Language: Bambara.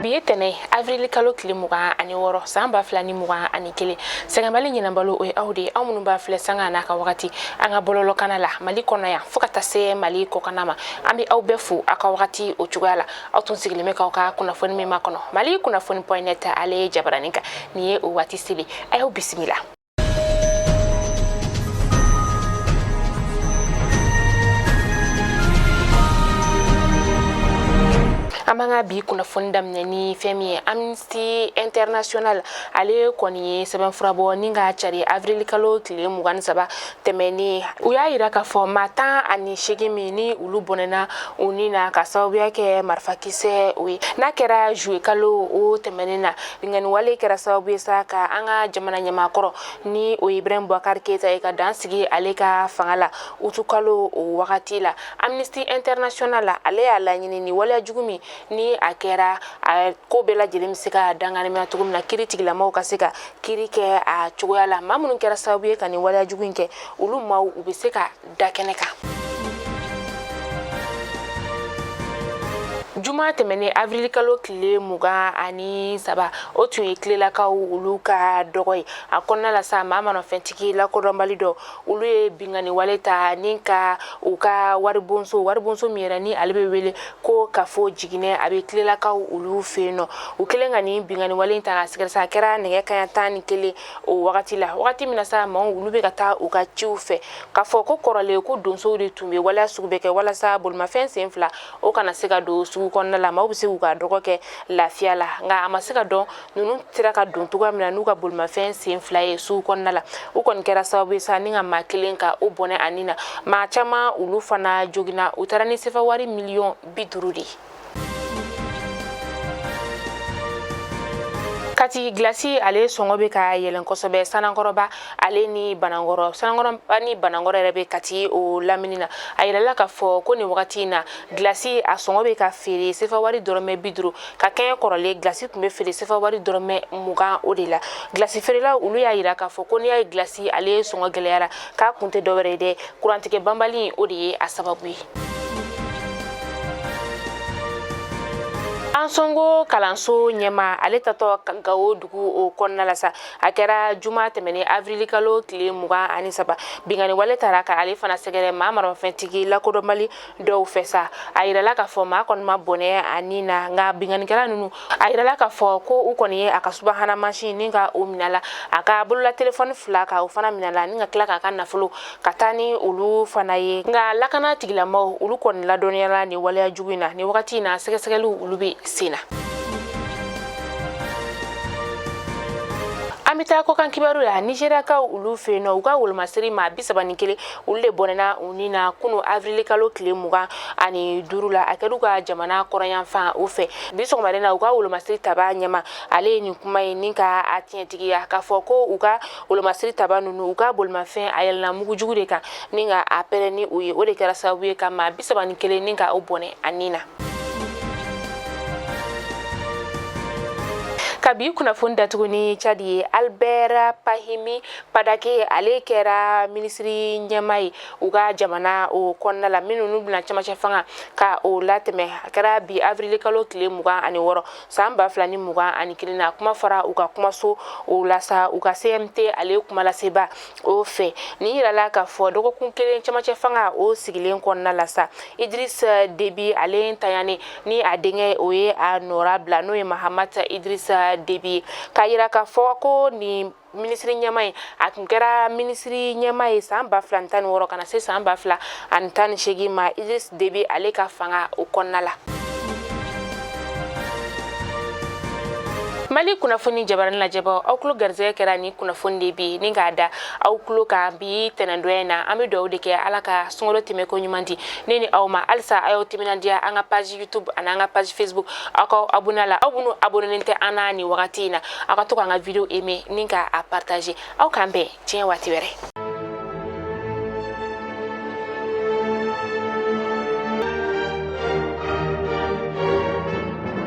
Bi ye tɛnɛ avril kalo tile 26 san 2021. Sɛgɛnbali ɲinɛbalo, o ye aw de ye, aw minnu b'a filɛ sanga n'a ka wagati an ka bɔlɔlɔkana la Mali kɔnɔ yan fo ka taa se Mali kɔkanna ma. An bɛ aw bɛɛ fo aw ka wagati o cogoya la. Aw tun sigilen bɛ k'aw ka kunnafoni min makɔnɔ Mali kunnafoni.net ale ye jabaranin kan, nin ye o waati seli. A y'aw bisimila. An b'an ka bi kunnafoni daminɛ ni fɛn min ye, Amnesty International ale kɔni ye sɛbɛnfura bɔ ni ka cari avril kalo tile 23 tɛmɛnen. U y'a yira k'a fɔ maa 18 min ni olu bɔnɛna u ni na ka sababuya kɛ marifakisɛ o ye, n'a kɛra juillet kalo o tɛmɛnen na. Binkanni wale kɛra sababu ye sa ka an ka jamana ɲɛmaakɔrɔ, ni o ye Ibrahim Boubacar Keita ye, ka dan sigi ale ka fanga la utukalo o wagati la. Amnesty International la, ale y'a laɲini ni waleya jugu min ni a kɛra, a ko bɛɛ lajɛlen bɛ se ka danganiya cogo min na, kiiri tigilamaw ka se ka kiiri kɛ a cogoya la. Maa minnu kɛra sababu ye ka nin waleya jugu in kɛ, olu maaw u bɛ se ka da kɛnɛ kan. Juma tɛmɛnen avril kalo tile 23, o tun ye Tilelakaw olu ka dɔgɔ ye. A kɔnɔna la sa, maa manafɛntigi lakodɔnbali dɔ, olu ye binkanni wale ta ni ka u ka waribonso min yɛrɛ ni ale bɛ wele ko Kafo Jiginɛ, a bɛ Tilelakaw olu fɛ yen nɔ. U kɛlen ka nin binkanni wale ta ka sɛgɛrɛ sa, a kɛra nɛgɛ kaɲa 11 o wagati la, wagati min na sa maaw olu bɛ ka taa u ka ciw fɛ. K'a fɔ ko kɔrɔlen ko donsow de tun bɛ waleya sugu bɛɛ kɛ walasa bolimafɛn sen fila o kana se ka don sugu kɔnɔna la, maaw bɛ se k'u ka dɔgɔ kɛ lafiya la. Nka a ma se ka dɔn ninnu sera ka don cogoya min na n'u ka bolimafɛn sen fila ye sugu kɔnɔna la. U kɔni kɛra sababu ye sa ni ka maa kelen ka o bɔnɛ a ni na, maa caman olu fana joginna. U taara ni sefa wari miliyɔn 50 de ye. Kati gilasi ale sɔngɔ bɛ ka yɛlɛn kosɛbɛ Sanankɔrɔba ale ni Banankɔrɔ. Sanankɔrɔba ni Banankɔrɔ yɛrɛ bɛ Kati o lamini na. A yirala k'a fɔ ko nin wagati in na, gilasi a sɔngɔ bɛ ka feere sefa wari dɔrɔmɛ 50, ka kɛɲɛ kɔrɔlen gilasi tun bɛ feere sefa wari dɔrɔmɛ 20 o de la. Gilasi feerelaw olu y'a yira k'a fɔ ko n'i y'a ye gilasi ale sɔngɔ gɛlɛyara, k'a kun tɛ dɔwɛrɛ ye dɛ, kurantigɛ banbali o de ye a sababu ye. Ansongo kalanso ɲɛma ale tatɔ Gawo dugu o kɔnɔna la sa, a kɛra juma tɛmɛnen avril kalo tile 23, binkanni wale taara ka ale fana sɛgɛrɛ maa maramafɛntigi lakodɔnbali dɔw fɛ sa. A yirala k'a fɔ maa kɔni ma bɔnɛ a ni na, nka binkannikɛla ninnu, a yirala k'a fɔ ko u kɔni ye a ka subahana mansin ni ka o minɛ la, a ka bolola telefɔni fila ka o fana minɛ la, ni ka tila k'a ka nafolo ka taa ni olu fana ye. Nka lakana tigilamaw olu kɔni ladɔnniyala nin waleya jugu in na. Nin wagati in na, sɛgɛsɛgɛliw olu bɛ sen na. An bɛ taa kɔkan kibaru la. Nizeriyakaw olu fɛ yen nɔ, u ka wolomasiri maa 31 olu de bɔnɛna u ni na kunu avril kalo tile 25 la. A kɛra u ka jamana kɔrɔnyanfan o fɛ. Bi sɔgɔmada na, u ka wolomasiri taba ɲɛma ale ye nin kuma ye ni ka a tiɲɛtigiya k'a fɔ ko u ka wolomasiri taba ninnu, u ka bolimafɛn a yɛlɛnna mugujugu de kan ni ka a pɛrɛn ni u ye. O de kɛra sababu ye ka maa 31 ni ka o bɔnɛ a ni na. Ka bi kunnafoni datugu ni Cadi ye, Albert Pahimi Padake ale kɛra minisiri ɲɛma ye u ka jamana o kɔnɔna la, minnu bɛna camancɛ fanga ka o latɛmɛ. A kɛra bi avril kalo tile 26 san 2021 na. Kuma fɔra u ka kumaso o la sa, u ka CMT ale kumalaseba o fɛ. Nin yirala k'a fɔ dɔgɔkun kelen camancɛ fanga o sigilen kɔnɔna la sa, Idriss Déby ale ntanyani ni a denkɛ o ye a nɔra bila, n'o ye Mahamat Idriss Déby ye. K'a yira k'a fɔ ko nin minisiri ɲɛma ye, a tun kɛra minisiri ɲɛma ye san 2016 ka na se san 2018 ma, Idriss Déby ale ka fanga o kɔnɔna la. Mali kunnafoni jabarani lajɛbaw, aw tulo garisɛgɛ kɛra ni kunnafoni de bi ni k'a da aw tulo kan bi tɛnɛndonya in na. An bɛ dugawu de kɛ, Ala ka sunkalo tɛmɛ ko ɲuman di ne ni aw ma. Halisa a y'aw timinandiya an ka page YouTube ani an ka page Facebook, aw k'aw abonné la. Aw minnu abonné tɛ an na nin wagati in na, aw ka to k'an ka video aimer ni k'a partager. Aw k'an bɛn diɲɛ waati wɛrɛ.